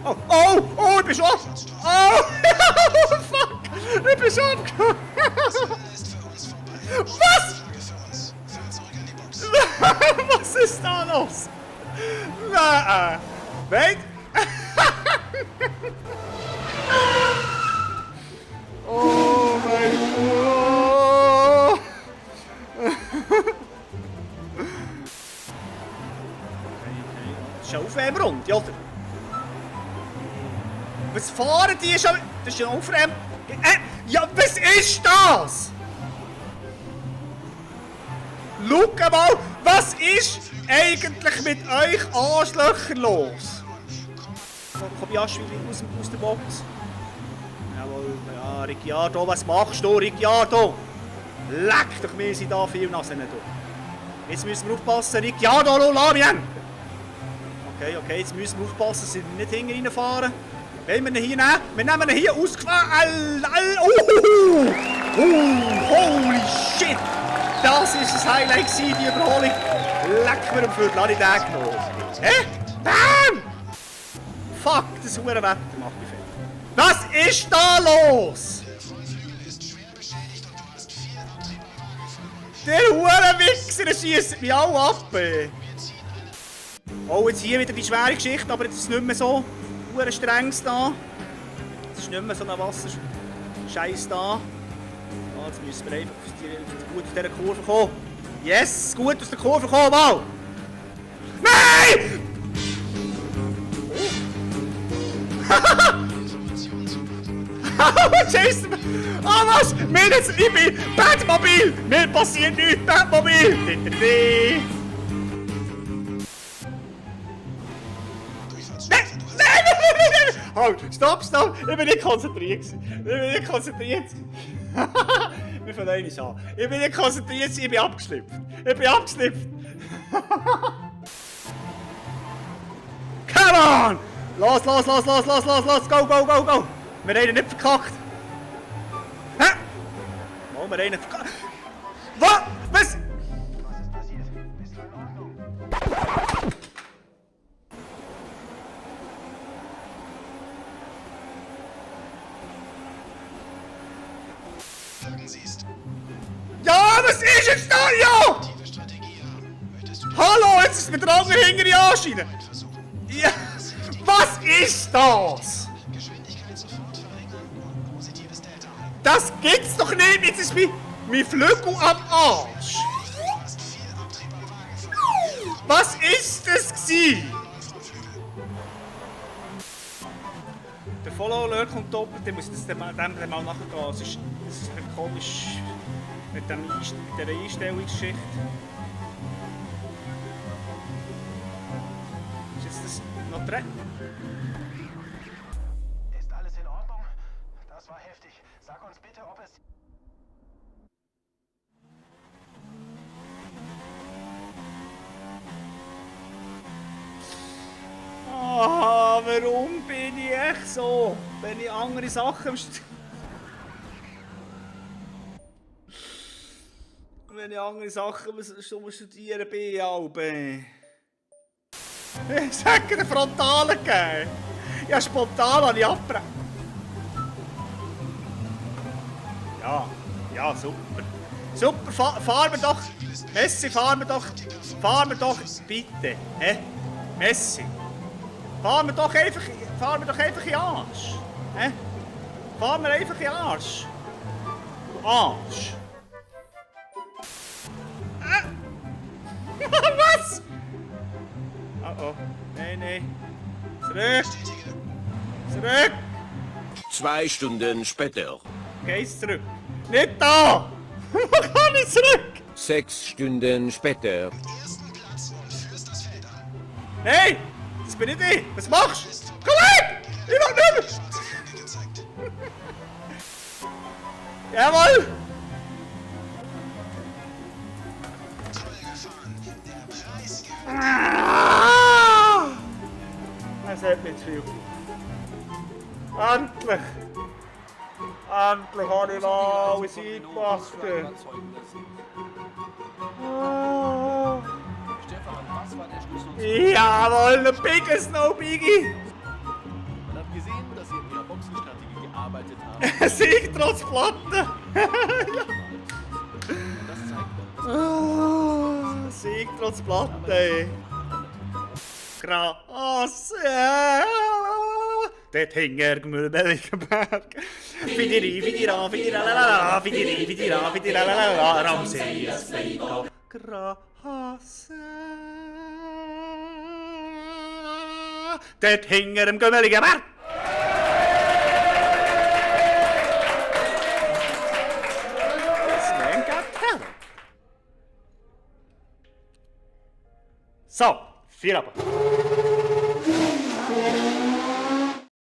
Oh, oh, oh, ich bin schon ab! Oh, fuck! Ich bin schon abgekommen! Was? Was ist da los? Nein! Wait! Oh mein Gott! Das ist eine Aufwärmrunde, oder? Was fahren die schon? Das ist eine Aufwärmrunde. Ja, was ist das? Schau mal, was ist eigentlich mit euch Arschlöchern los? Komm, Jaschwili, aus der Box. Jawohl, ja, Ricciardo, was machst du, Ricciardo? Leck doch, wir sind da viel Nasen. Jetzt müssen wir aufpassen, Ricciardo, lass mich hängen. Okay, jetzt müssen wir aufpassen, dass wir nicht hinten reinfahren. Wollen wir ihn hier nehmen? Wir nehmen ihn hier ausgefahren. Holy shit! Das war das Highlight, die Überholung. Leck mir am Viertel, lass ich den genommen. Hä? Damn! Fuck, das hure Wetter macht mich fett. Was ist da los? Der hure Wichser schießt mich auch ab. Oh, jetzt hier wieder die schwere Geschichte, aber jetzt ist es nicht mehr so hure strengs da. Es ist nicht mehr so ein Wasserscheiß da. Oh, jetzt müssen wir einfach gut aus dieser Kurve kommen. Yes, gut aus der Kurve kommen, mal! Nein! Chase! Ah, was? Mir jetzt, ich bin Batmobil! Mir passiert nichts, Batmobil! Nein! Halt, stopp! Ich bin nicht konzentriert. Wir fangen einmal an. Ich bin nicht konzentriert, ich bin abgeschlüpft. Come on! Los! Go! Wir haben ihn nicht verkackt. Hä? Oh, wir haben ihn verkackt. Was? Was ist passiert? Bist du in Ordnung? Ja, was ist jetzt da? Ja! Hallo, jetzt ist mir der andere hinter die Anschiene. Ja, was ist das? Das gibt's doch nicht! Jetzt ist mein Flügel am Arsch! Was ist das gewesen? Der Follow-Alert kommt doppelt, der muss dem mal nachgehen. Das ist komisch mit dieser Einstellungsgeschichte. Ist jetzt das noch drin? Ist alles in Ordnung? Das war heftig. Sag uns bitte, ob es... Ah, warum bin ich echt so? Wenn ich andere Sachen studieren bin, ich sage den Frontalen gegeben. Ja, spontan habe ich abgebrochen. Ja, super. Super, fahren wir doch. Messi, fahren wir doch, bitte. Messi. Fahren wir doch einfach in den Arsch. Fahren wir einfach in den Arsch. Du Arsch. Was? Oh. Nein. Zurück. 2 Stunden später. Geht's zurück. Nicht da. Wo kann ich zurück? 6 Stunden später. Hey, das bin nicht ich. Was machst du? Komm weg! Ich mach nicht mehr. Jawohl! Es hat nicht viel. Endlich! Endlich habe ich mal alles eingepackt. Stefan, was war der Schlüssel Jawohl, ein Biggie Snow Biggie. Man hat gesehen, dass Sie in Ihrer Boxenstrategie gearbeitet haben. Sieg trotz Platte. Das zeigt, dass Ah, Sieg trotz Platte. Krass. Dort hing er Müllberger Berg. Fidiri, fidira, fidira, lalala, fidiri, fidira, fidira, lalala, Ramses Beika. Krass. Dort hing er im Gümmeligen Berg. Das man got talent. So, 4 ab.